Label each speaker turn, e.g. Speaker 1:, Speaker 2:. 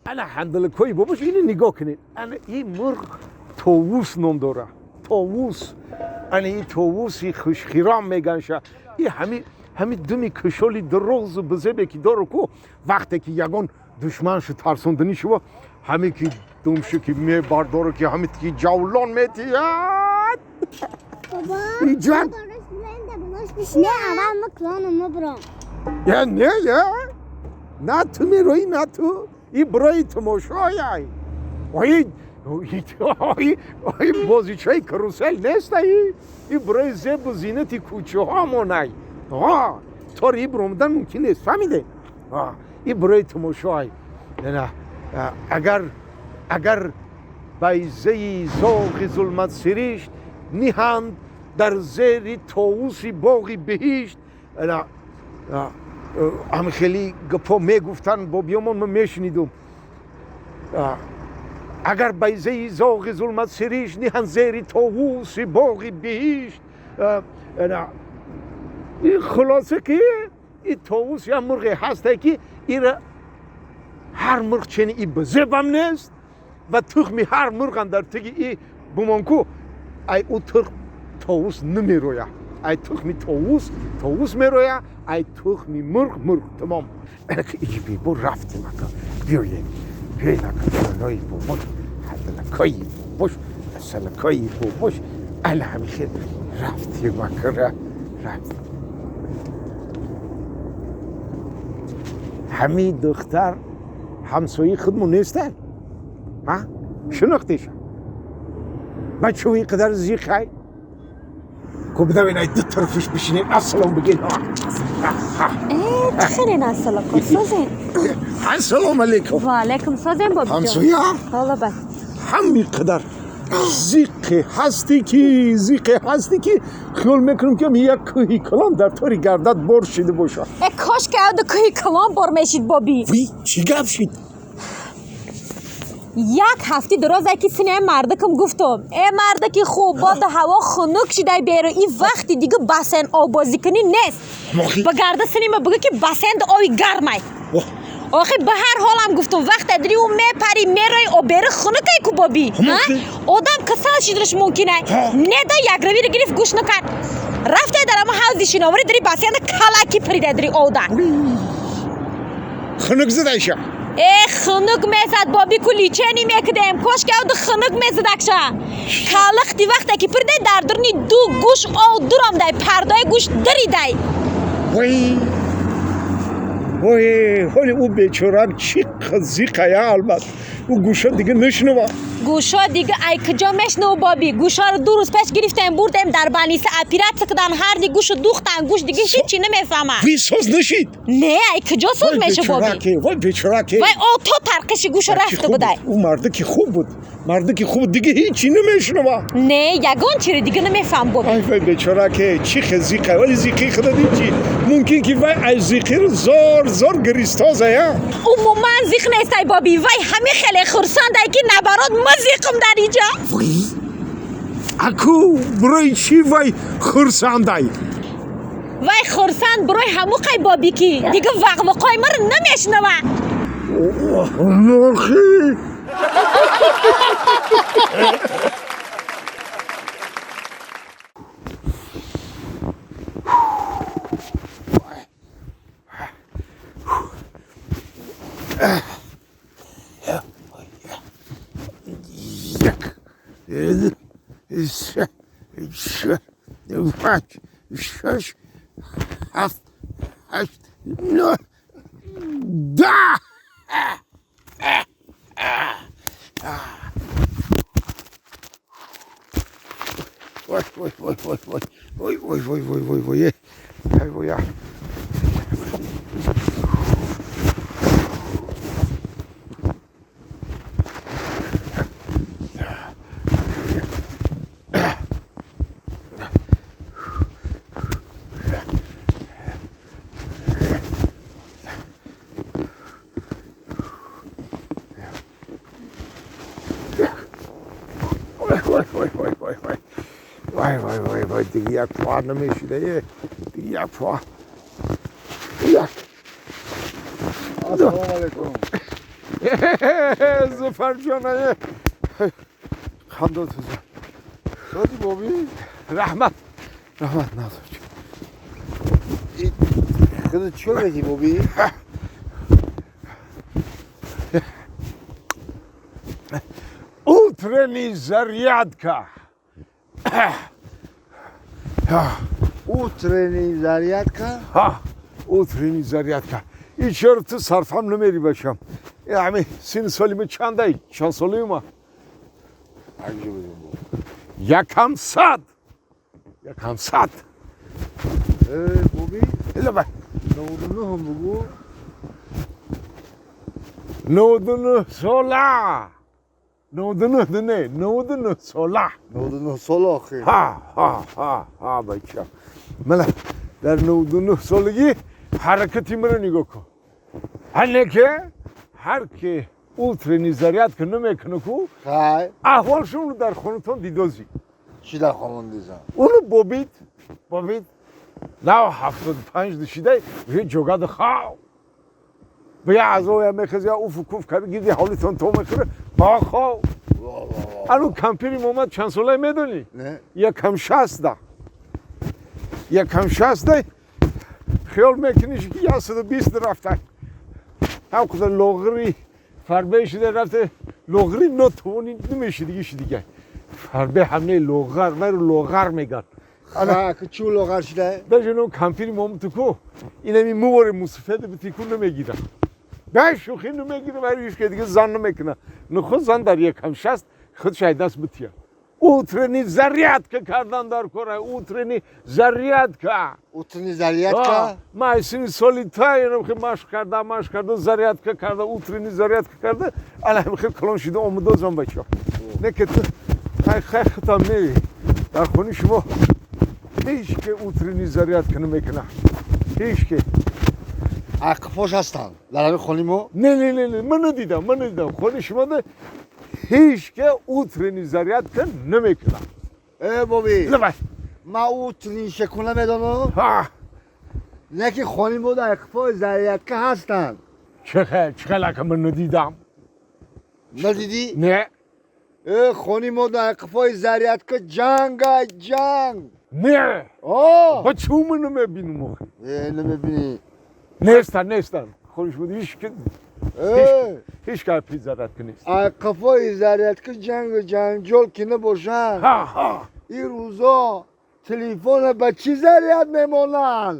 Speaker 1: Ана ҳандалакҳои бобош, ини нигоҳ кунед. Ана ин мурғ товус ном дора, товус. Ана ин товуси хушхиром меганша. И ҳами думи кушоли дурозу бизебе ки дору ку, вақте ки ягон душманшу тарсондани шува, ҳаме ки думшу ки мебардору, ки ҳами ки ҷавлон метиҳад. Иҷан.
Speaker 2: Не, аввал ма клону мебурам.
Speaker 1: Я не, я на ту мероӣ, на ту. И барои тамошояй. Ой, ой, бозичаи карусел нестай, и барои зебу зинати кӯчаҳо монай. Тори и биромадан мумкин нест, фаҳмиде? И барои тамошоай. Агар байзаи зоғи зулматсиришт ниҳанд дар зери товуси боғи беҳишт, ҳам хеле гапҳо мегуфтанд бобиёмон, ман мешунидум. Агар байзаи зоғи зулматсиришт ниҳанд зери товуси боғи беҳишт. Хулоса ки и товус як мурғе ҳасте, ки ира ҳар мурғ чени и зебам нест ва тухми ҳар мурғам дар теги и бумонку, ай ӯ тухм товус намероя. Ай тухми товус товус мероя, ай тухми мурғ мурғ, тамом. Иҷи бебо рафтем, ака. Биёед, биёед, ака. Ҷонои бобош, ҳадалакои бобош, асалакои бобош. Ала ҳамихел рафтем, ака, рафтем. Ҳамин духтар ҳамсояи худмон нестан, шинохтеша? Бачао, ин қадар зиқай ку, бидавен, ай ду тарафиш бишинен, ассалом бигин.
Speaker 3: Хеле ассалом, созен.
Speaker 1: Ассалому алейкум.
Speaker 3: Ва алейкум, созен, бобиҷон?
Speaker 1: Ҳамсоя.
Speaker 3: Ҳола ба.
Speaker 1: Ҳамин қадар зиқе ҳастӣ ки, зиқе ҳастӣ ки, хиёл мекунам, ки як кӯҳи калон дар тори гардат бор шида бошад.
Speaker 3: Э, кош ки авду кӯҳи калон бор мешид, боби.
Speaker 1: Ви, чӣ гап шид?
Speaker 3: Як ҳафти дарозе ки синаи мардакам гуфтум: э, мардаки хуб, бода ҳаво хунук шидай беру, и вақти дига бассейн оббозӣ кунӣ нест. Ба гарда синима буга, ки бассейнда оби гармай. Охи, ба ҳар ҳолам гуфтум, вақте дири ӯ мепарӣ, мерои, обери хунукай ку, боби, одам касал шиданаш мумкинай. Не да, якравиро гирифт, гӯш накард, рафте дар ама ҳавзи шиноварӣ, дари бассейнда калаки парида дари овда.
Speaker 1: Хунук задайша?
Speaker 3: Э, хунук мезад, боби, ку лечение мекудем. Кошки авду хунук мезадакша. Калахти вақте ки пиридай, дар дуруни ду гӯш ов дуромдай, пардои гӯш диридай.
Speaker 1: Вой, вой, ҳоли ӯ бечорак чӣ зиқая, албат ӯ гӯша дига нашунава.
Speaker 3: Гӯшо дига ай куҷо мешнаву, боби? Гӯшаро 2 рӯз пеш гирифтем, бурдем дар больница, оператсия кудан, ҳарди гӯшу духтан, гӯш дига ҳичи намефаҳмад.
Speaker 1: Ви, соз нашид?
Speaker 3: Не, ай куҷо соз меша, боби?
Speaker 1: Вой, бечораке.
Speaker 3: Вай о то тарқиши гӯшо рафта будай.
Speaker 1: Ӯ мардаки хуб буд, мардаки хуб, дига ҳичи намешунава.
Speaker 3: Не, ягон чиро дига намефаҳм, боби.
Speaker 1: Ай вай, бечораке, чӣ хел зиқа, вале зиқии худа дид, мумкин ки вай аз зиқиро зор зор гиристозая.
Speaker 3: Умуман зиқ нестай, боби. Вай ҳами хеле хурсандай, ки наоборот ма зиқм дар иҷа.
Speaker 1: Аку, барои чӣ вай хурсандай?
Speaker 3: Вай хурсанд барои ҳамуқай, боби, ки дига вақвақои маро намешунава.
Speaker 1: Мохи. Як, се, чор, панҷ, шаш, ҳафт, ҳашт, нӯҳ, 10. Ой, ой, ой, ой, ой, ой, ой, ой, ой, ой, ой, ой, ой, ой. Ой, ой, ой, ой, ой, ой. Вай, вай, вай, вай, дига як пора намешида, дига як пора. Як.
Speaker 4: Ассалому алайкум.
Speaker 1: Зафар ҷон, хандо туза.
Speaker 4: Сози боби?
Speaker 1: Раҳмат. Раҳмат Назар ҷон.
Speaker 4: Худо чӣ мегӣ боби?
Speaker 1: Утренний зарядка.
Speaker 4: Утренний зарядка?
Speaker 1: Ха, утренний зарядка. И чаро ту сарфам намери бачам? Ами сини соли ма чандай? Чанд соли ма? 100. 100.
Speaker 4: Боби?
Speaker 1: Лаба.
Speaker 4: 99 бугу.
Speaker 1: 99 сола. 99 не, 99 сола.
Speaker 4: 99 сола охир.
Speaker 1: Ха, ха, ха, ха, бачам. Мала дар 99 солагӣ ҳаракати маро нигоҳ кун. Ҳанеке ҳар ки утренний зарядка намекунад ку,
Speaker 4: хай
Speaker 1: аҳволшонро дар хонатон дидозӣ.
Speaker 4: Чӣ дар хонон дизам?
Speaker 1: Уну бобид, бобид, нав 75 душидай, уже ҷогада хав. Бия азоя мехез, я уфу куф кард, гирди ҳавлитон то мехӯра, ба хав. Ану кампири момад чанд солае медонӣ?
Speaker 4: Не.
Speaker 1: 160. 160 хиёл мекунӣ ки 120 рафта. Ҳам қадар лоғри фарбе шуда рафта, лоғри нотавонӣ намеши диги ши дига. Фарбе ҳам не лоғар, вайро лоғар меган.
Speaker 4: Ана ки чӣ лоғар шуда?
Speaker 1: Даже но кампири мом ту ку, инами мувори мусафед бити ку намегира. Бе шӯхӣ намегира, вайро ҳеч ки дига зан намекуна. Нухуд зан дар 160 худ шайдаст бития. Утренний зарядка кардан дар кора, утренний зарядка.
Speaker 4: Утренний зарядка?
Speaker 1: Ма сини соли та инам хе машқ карда, машқ карда, зарядка карда, утренний зарядка карда, ала хе калон шида омадозам бача. Не ки ту хай хай хитам не. Дар хони шумо ҳеч ки утренний зарядка намекуна. Ҳеч ки.
Speaker 4: Ақфош ҳастанд дар ҳамин хони мо?
Speaker 1: Не, не, не, не, ман надидам, ман надидам. Хони шумо да ҳеч ки утренний зарядка намекунад.
Speaker 4: Э боби,
Speaker 1: Лабай.
Speaker 4: ман утренний шекуна медонам.
Speaker 1: Ҳа.
Speaker 4: Не ки хони мо дар ақфои зарядка ҳастанд.
Speaker 1: Чӣ хел, чӣ хел ака ман надидам?
Speaker 4: Надидӣ?
Speaker 1: Не.
Speaker 4: Э хони мо дар ақфои зарядка ҷанга ҷанг.
Speaker 1: Не.
Speaker 4: О!
Speaker 1: Ба чӯ ман намебинам охи?
Speaker 4: Э намебинӣ.
Speaker 1: Нестан, нестан. Хони шумо ҳеч ки
Speaker 4: Э
Speaker 1: ҳеч ки зарядка нест.
Speaker 4: Ақфои зарядка ҷангу ҷанҷол ки набошанд.
Speaker 1: Ҳа, ҳа.
Speaker 4: Ин рӯзо телефона ба чӣ заряд мемонанд?